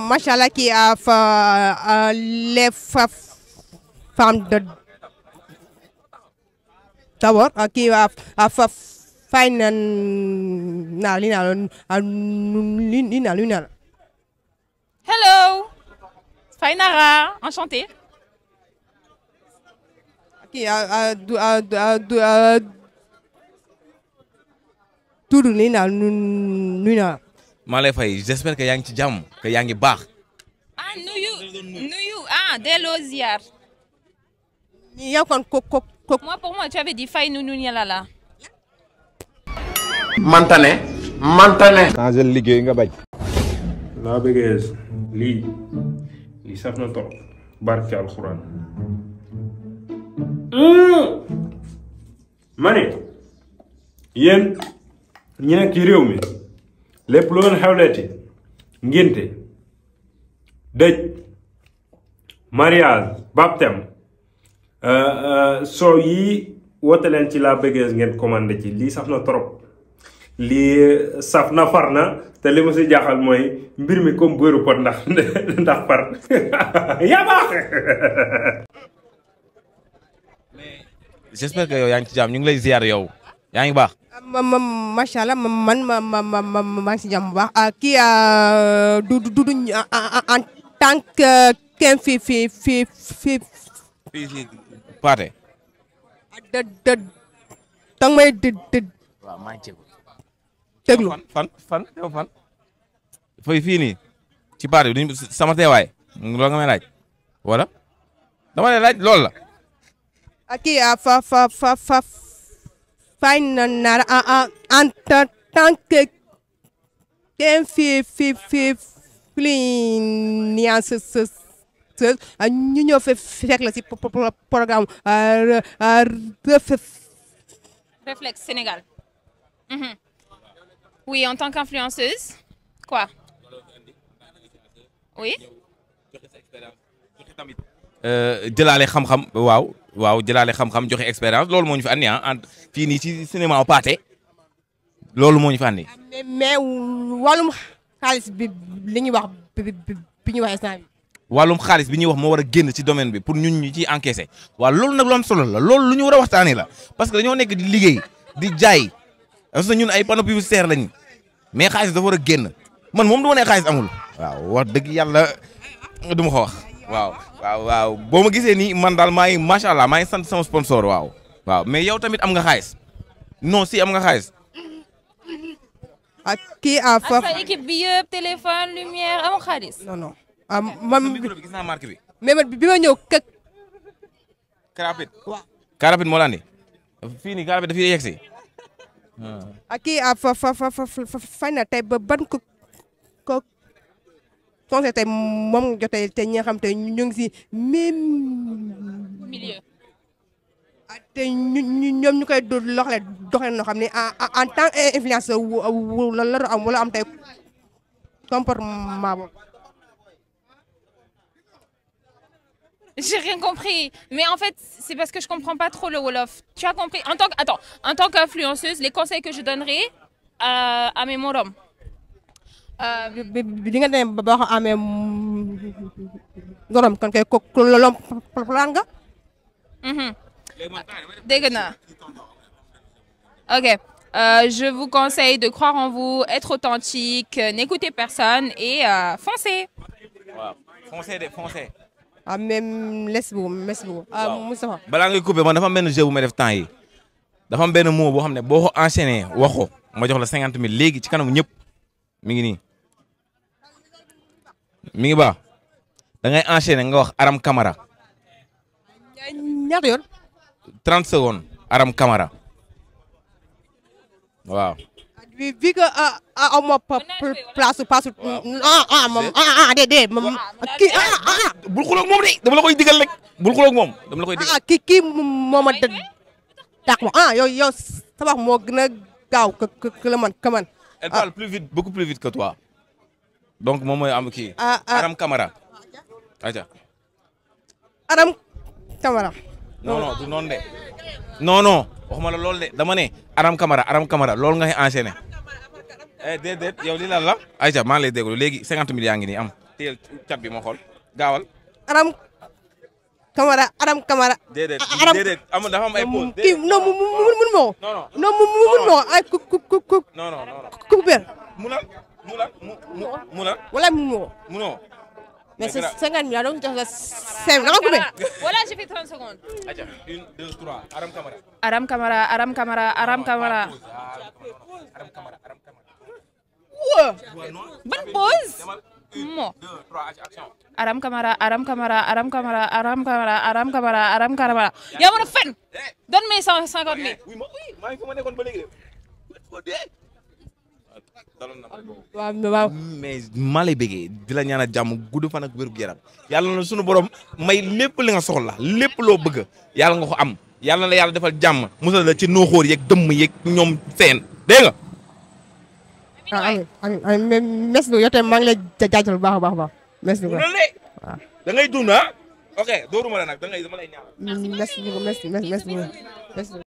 machallah qui a les femmes de d'abord qui a fay na li na Hello, Fainara, enchantée. Qui a tout li na maa lay fay j'espère que yaa ngi ci jàmm que yaa ngi baax. Ah, nuyu. Ah, delloo ziar. yow kon ko Moi, pour moi, tu avais dit fay nu nyalala. mantane changé liggéey nga bañ. laa bëggee lii saf na trop barke alxuraan ma ne yéen ñi nekk ci réew mi lépp lu ngeen xewleeti ngénte dëj mariage baptême soo yi woote leen ci laa bëggee ngeen commandé ci lii saf na trop lii saf na far na te li ma si jaaxal mooy mbir mi comme beurre pot ndax far yaa baax. j'espère que yow yaa ngi ci jàmm ñu ngi lay ziar yow yaa ngi baax. macha allah man maa ngi si jàmm bu baax kii du en tant que kenn fii Paate. danga may waaw maa ngi jéego. déglu fan yow fan. fii nii ci Paate bi sama teewaay loolu nga may laaj wala dama lay laaj loolu la. kii fay na en tant que kenn fii ñu ñëw fekk la ci programme Réflexe Sénégal. Oui, en tant qu'influenceuse. Quoi? Oui. jëlaale xam-xam waaw jëlaale xam-xam joxe expérience loolu moo ñu fi andi fii nii ci cinéma Paate loolu moo ñu fi andi. mais wàllum xaalis bi li ñuy wax bi ñuy wax instant bi. wàllum xaalis bi ñuy wax moo war a génn ci domaine bi pour ñun ñu ciy encaissé waaw loolu nag lu am solo la loolu lu ñu war a waxtaanee la parce que dañoo nekk di liggéey di jaay parce que ñun ay panneaux publicitaires lañ mais xaalis dafa war a génn man moom du ma ne xaalis amul. waaw wax dëgg yàlla du ma ko wax. waaw boo ma gisee nii man daal maa ngi macha allah maa ngi sant sama sponsor waaw mais yow tamit am nga xaalis non si am nga xaalis. kii ak sa équipe bi yëpp téléphone lumière amoo xaalis. non. man gis naa marque bi. mais man bi ma ñëw kër. Carapide. waaw Carapide moo la andi. fii nii Carapide dafay yegg si. kii fay na tey ba ban ko conseil tey moom jotee te ñi nga xam te ñu ngi si même milieu. te ñoom ñu koy doxalee noo xam ne en tant que influenceur la am wala am tey comportement boobu. J'ai rien compris. Mais en fait, c'est parce que je comprends pas trop le Wolof. Tu as compris? En tant qu'influenceuse, les conseils que je donnerais à mes morons. bi nga dem ba wax amee ngorom kon kay ko lolom plan nga. Dégg naa. Ok. Je vous conseille de croire en vous, être authentique, n'écoutez personne et foncez. waaw foncez. Merci beaucoup. Moustapha. balaa ngay coupé man dafa am benn jeu bu may def temps yi dafa am benn mot boo xam ne boo ko enchaîné wax ko ma jox la 50 000 léegi ci kanamu ñëpp mi ngi nii mi ngi baax da ngay enchaîné nga wax Aram Camara. ñaata yoon. 30 secondes Aram Camara waaw. vu que aw ma place déedéet kii bul xuloog moom de dama la koy digal rek bul xuloog moom dama la koy digal. kii moo ma dàq ma yow tabax moo gën a gaaw que la man que man. elle parle plus vite beaucoup plus vite que toi donc moom mooy am kii. Aram Camara. aja Aram Camara. non du noonu de non waxuma la loolu de dama ne Aram Camara loolu nga enchaîné. déedéet yow li lan la. ayca maa ngi lay déglu léegi 50 000 yaa ngi nii am teel cat bi ma xool gaawal. Aram Camara. déedéet Aram déedéet amul dafa am ay pause. kii non mun ma ko. non non mun ma ko ay non non non. coupure. munal wala mun ma ko. munoo. mais c'est 50 millions donc jox la 5 da nga coupé. Voilà, j'ai fait 30 secondes. Aja 1 2 3 Aram Camara. Aram Camara, Aram Camara, Aram Camara. Aram Camara. Wow. Bonne pause. Mo. 2 3 action. Aram Camara, Aram Camara, Aram Camara, Aram Camara, Aram Camara, Aram Camara. yaa mën a fen. Donne mes 150 000. oui maa ngi fi ma nekkoon ba léegi de. waaw. mais maa lay bëggee di la ñaanal jàmm gudd fan ak wér gu yaram yàlla na sunu borom may lépp li nga soxla lépp loo bëgg yàlla nga ko am yàlla na la yàlla defal jàmm musal la ci nooxóor yeeg dëmm yeeg ñoom seen dégg nga. amiin merci beaucoup yow tamit maa ngi lay jaajëfal bu baax a baax merci beaucoup. waaw da ngay dund ah. ok dooruma la nag dama lay ñaanal. merci beaucoup merci.